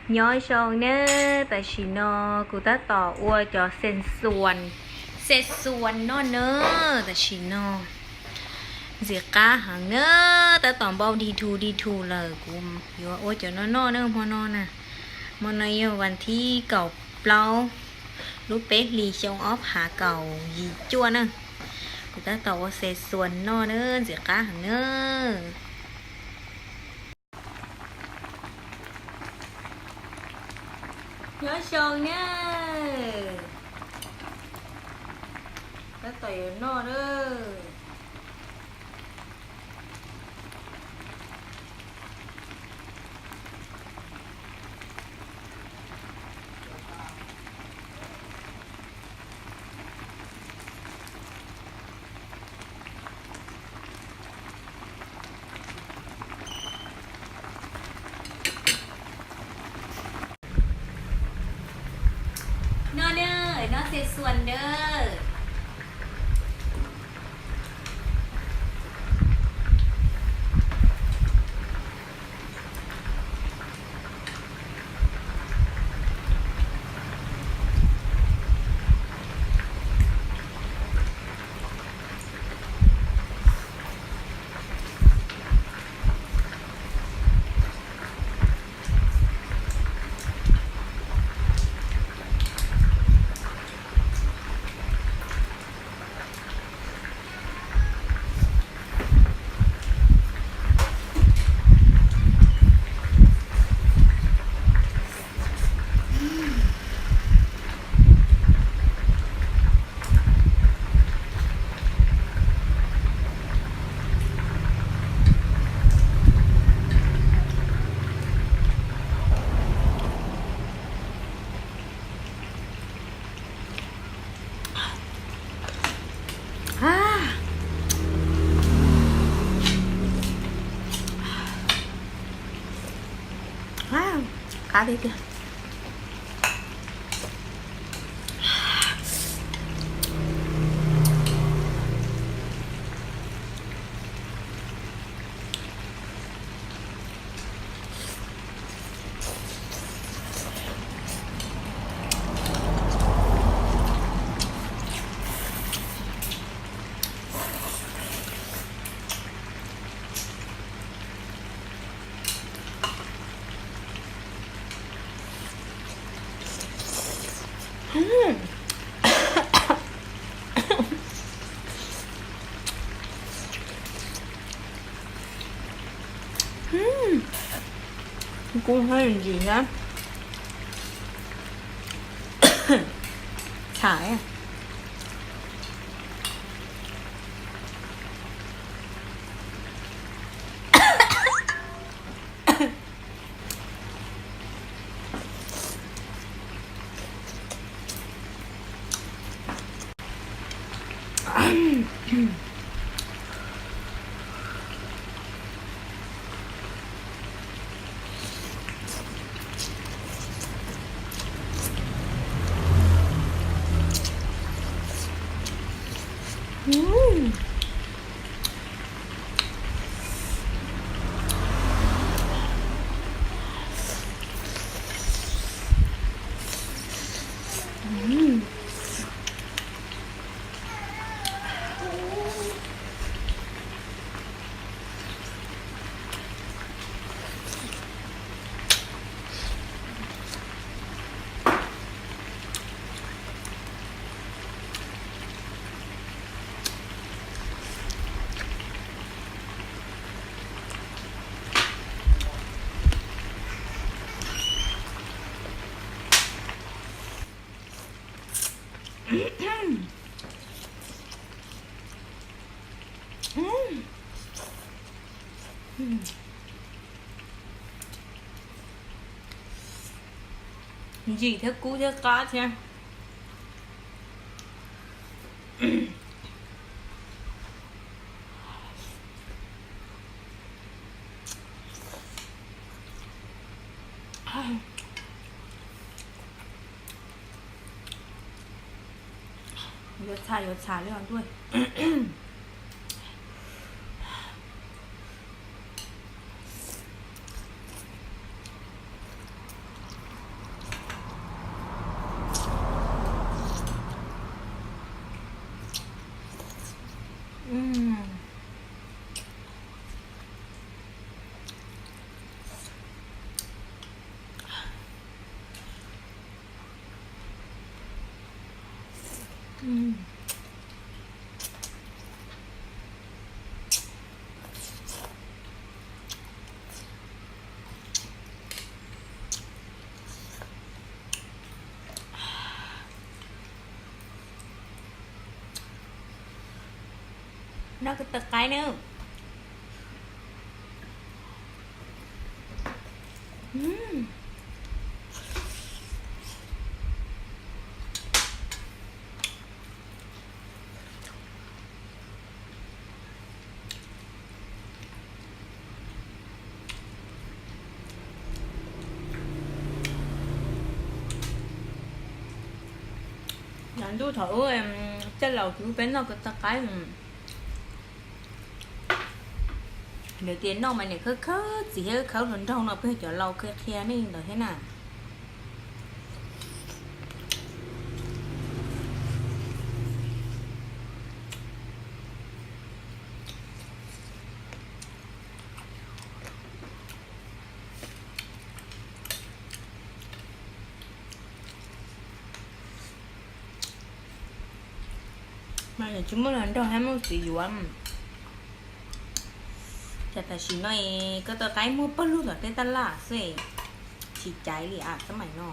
Nyob zoo nawb, tam sim no kuv tab tom ua cov Szechuan, Szechuan noj nawb. Tam sim no ntxim qab heev nawb, tab tom npau dig dhus dig dhus lawm. Kuv yuav ua cov no noj nawb, hmo no na. Hmo no yog vas thib kaum plaub lub peb hlis xyoo ob phav kaum yim cuaj na. Kuv tab tom ua Szechuan noj nawb, ntxim qab heev nawb. Nyob zoo nawb, tab tom yuav noj nawb. Noj nawb, noj Szechuan nawb. Qab tiag tiag. Kub hab ntsis thiab. Txham. Ntsim thiab kub thiab qab thiab. Yuav txhais yuav txhais li os ntuj. Noj ko taw qaib na. Yav ntuj thaum ub coj laus kuv peb noj ko taw qaib, nws tias noj mas niam khawb khawb txiv thiab khawb hluas nraug no, peb cov laus qhia qhia nej ntawd thiab na. Mas tsis muaj hluas nraug thiab muaj txiv yuav, cas tam sim no ko taw qaib muaj pawg lug tom tej taj laj xwb, tsis caiv li a xab maim no.